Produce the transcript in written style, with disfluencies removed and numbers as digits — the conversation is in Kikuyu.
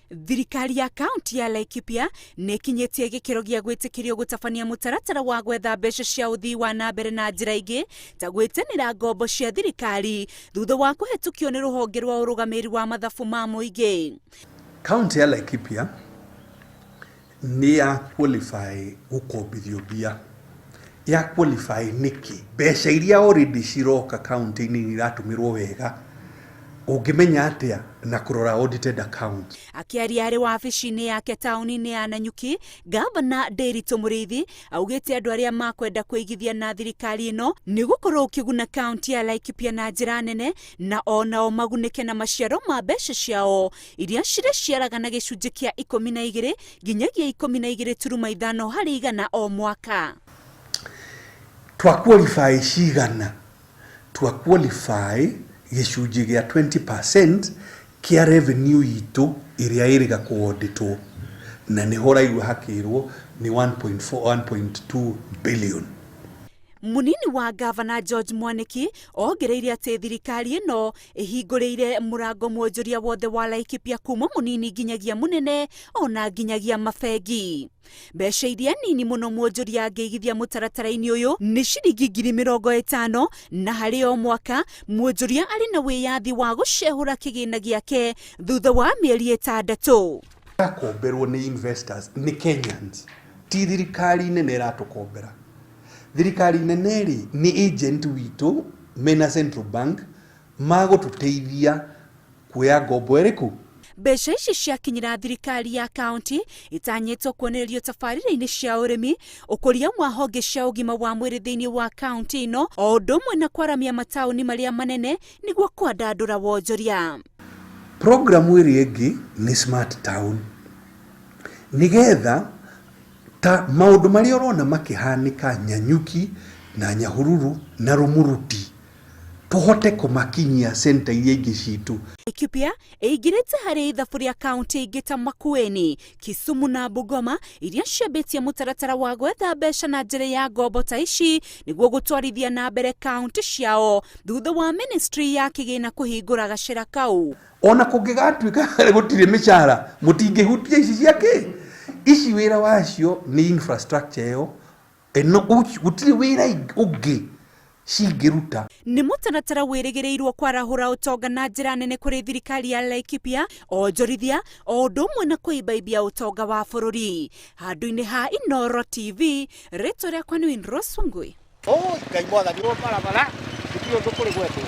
Thirikari ya kaunti ya Laikipia nĩ ĩkinyĩtie gĩkĩro gĩa gwĩtĩkĩrio gũtabania mũtaratara wa gwetha mbeca cia ũthii wa na mbere na njĩra ingĩ ta gwĩtanĩra ngombo cia thirikari thutha wa kũhetũkio nĩ rũhonge rwa ũrũgamĩrĩri wa mathabu ma mũingĩ. Kaunti ya Laikipia nĩ ya qualify gũkombithio mbia. Ya qualify nĩkĩ? Mbeca iria already ciroka kaunti-inĩ nĩ iratũmĩrwo wega. Ũngĩmenya atĩa na kũrora audited accounts? Akĩaria arĩ wabici-inĩ yake taũni-inĩ ya Nanyuki, Gavana Ndiritu Mũrĩithi augĩte andũ arĩa makwenda kwĩigithia na thirikari ĩno nĩ gũkorwo ũkĩguna kaunti ya Laikipia na njĩra nene na onao magunĩke na maciaro ma mbeca ciao iria cirĩciaraga na gĩcunjĩ kĩa 12 nginyagia 12.5 harĩ igana o mwaka. Twa qualify cigana? Twa qualify gĩcunjĩ gĩa 20% kĩa revenue itũ ĩrĩa ĩrĩga kũ-auditwo, na nĩho ũraigua hakĩrwo nĩ 1.4 1.2 billion. Munini wa gavana George Mwaniki ongereire atĩ thirikari ĩno ĩhingũrĩire mũrango mwonjoria wothe wa Laikipia kuma mũnini nginyagia mũnene ona nginyagia mabengi. Mbeca iria nini mũno mwonjoria angĩigithia mũtaratara-inĩ ũyũ nĩ ciringi 50,000, na harĩ o mwaka mwonjoria arĩ na wĩyathi wa gũcehũra kĩgĩna gĩake thutha wa mĩeri 6. Akomberwo nĩ investors, nĩ Kenyans, ti thirikari nene ĩratũkombera. Thirikari nene rĩ, nĩ agent witũ mena Central Bank magũtũteithia kuoya ngombo ĩrĩkũ. Mbeca ici ciakinyĩra thirikari ya kaunti itanyĩtwo kuonererio tabarĩra-inĩ cia ũrĩmi, ũkũria wa honge cia ũgima wa mwĩrĩ thĩinĩ wa kaunti ĩno, o ũndũ ũmwe na kwaramia mataũni marĩa manene nĩguo kwandandũra wonjoria. Programu ĩrĩa ĩngĩ nĩ Smart Town, nĩgetha ta maũndũ marĩa ũrona makĩhanĩka Nyanyuki na Nyahururu na Rumuruti tũhote kũmakinyia center iria ingĩ citũ. Laikipia ĩingĩrĩte harĩ ithabu rĩa kaunti ingĩ ta Makueni, Kisumu na Bungoma iria ciambĩtie mũtaratara wa gwetha mbeca na njĩra ya ngombo ta ici nĩguo gũtwarithia na mbere kaunti ciao thutha wa ministry ya kĩgĩna kũhingũra gacĩra kau. Ona kũngĩgatuĩka gũtirĩ mĩcara, mũtingĩhutia ici cia kĩ ici, wĩra wacio nĩ infrastructure ĩyo ĩno, gũtirĩ wĩra ũngĩ cingĩruta. Nĩ mũtaratara wĩrĩgĩrĩirwo kwarahũra ũtonga na njĩra nene kũrĩ thirikari ya Laikipia, onjorithia o ũndũ ũmwe na kũimbaimbia ũtonga wa bũrũri. Handũ-inĩ ha Inooro TV, rĩtwa rĩakwa nĩ Winrose Wangui. Ngai mwathani, barabara gũtirĩ ũndũ kũrĩ gwetwo.